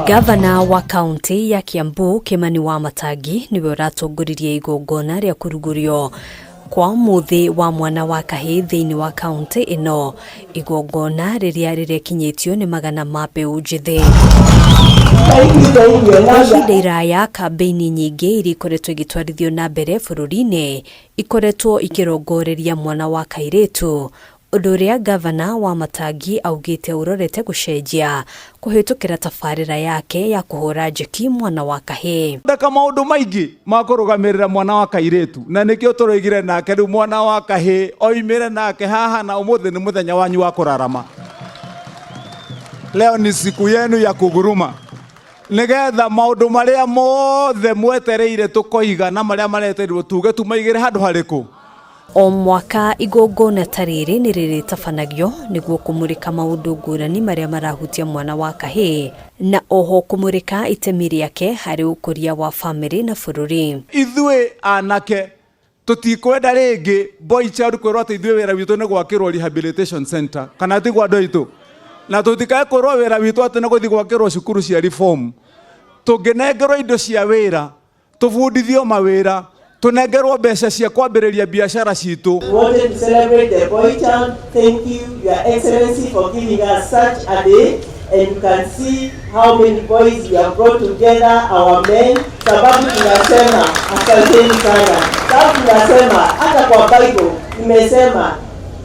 Gavana wa kaunti ya Kiambu Kimani Wamatangi niwe ũratongoririe igongona rĩa kũrugũrio kwa mũthĩ wa mwana wa kahĩĩ thĩinĩ wa kaunti ĩno, igongona rĩrĩa rĩrekinyĩtio nĩ magana ma mbeũ njĩthĩ. Kwa ihinda iraya, kambĩini nyingĩ iria ikoretwo igĩtwarithio na mbere bũrũri-inĩ ikoretwo ikĩrongoreria mwana wa kairĩtu, ũndũ ũrĩa Gavana Wamatangi augĩte ũrorete gũcenjia kũhĩtũkĩra tabarĩra yake ya kũhũra njeki mwana wa kahĩĩ. Ndeka maũndũ maingĩ ma kũrũgamĩrĩra mwana wa kairĩtu, na nĩkĩo tũroigire nake rĩu mwana wa kahĩĩ oimĩre nake haha, na ũmũthĩ nĩ mũthenya wanyu wa kũrarama. Leo ni siku yenu ya kuguruma, nĩgetha maũndũ marĩa mothe mwetereire tũkoiga na marĩa maretereirwo tuge tumaigĩre handũ harĩkũ. O mwaka igongona ta rĩrĩ nĩ rĩrĩtabanagio nĩguo kũmũrĩka maũndũ ngũrani marĩa marahutia mwana wa kahĩĩ, na oho kũmũrĩka itemi rĩake harĩ ũkũria wa bamĩrĩ na bũrũri. Ithuĩ anake tũtikwenda rĩngĩ boy child kwĩrwo atĩ ithuĩ wĩra witũ nĩ gwakĩrwo rehabilitation center, kana tiguo andũ aitũ? Na tũtikae kwĩrwo wĩra witũ atĩ nĩ gũthiĩ gwakĩrwo cukuru cia reform. Tũngĩnengerwo indo cia wĩra, tũbundithio mawĩra, tũnengerwo mbeca cia kwambĩrĩria biacara citũ. We wanted to celebrate the boy child. Thank you, Your Excellency, for giving us such a day. And you can see how many boys we have brought together, our men. Sababu tunasema asanteni sana. Sababu tunasema hata kwa Bible imesema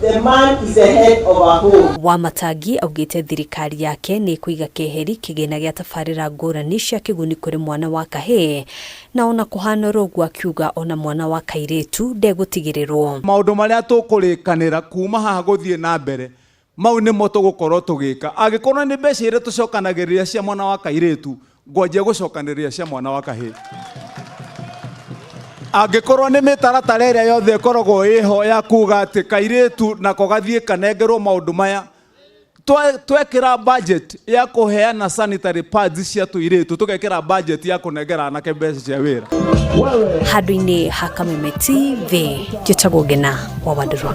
the man is the head of a home. Wamatangi augĩte thirikari yake nĩ ĩkũiga keheri kĩgĩna gĩa tabarĩra ngũrani cia kĩguni kũrĩ mwana wa kahĩĩ, na ona kũhana oro ũguo akiuga ona mwana wa kairĩtu ndegũtigĩrĩrwo. Maũndũ marĩa tũkũrĩkanĩra kuma haha gũthiĩ na mbere, mau nĩmo tũgũkorwo tũgĩka. Angĩkorwo nĩ mbeca iria tũcokanagĩrĩria cia mwana wa kairĩtu, ngwanjia gũcokanĩrĩria cia mwana wa kahĩĩ. Angĩkorwo nĩ mĩtaratara ĩrĩa yothe ĩkoragwo ĩho ya kuga atĩ kairĩtu nako gathiĩ kanengerwo maũndũ maya, twekĩra budget ya kũheana sanitary pads cia tũirĩtu, tũgekĩra budget ya kũnengera anake mbeca cia wĩra. Handũ-inĩ ha Kameme TV, njĩtagwo Ngena wa Wandũrwa.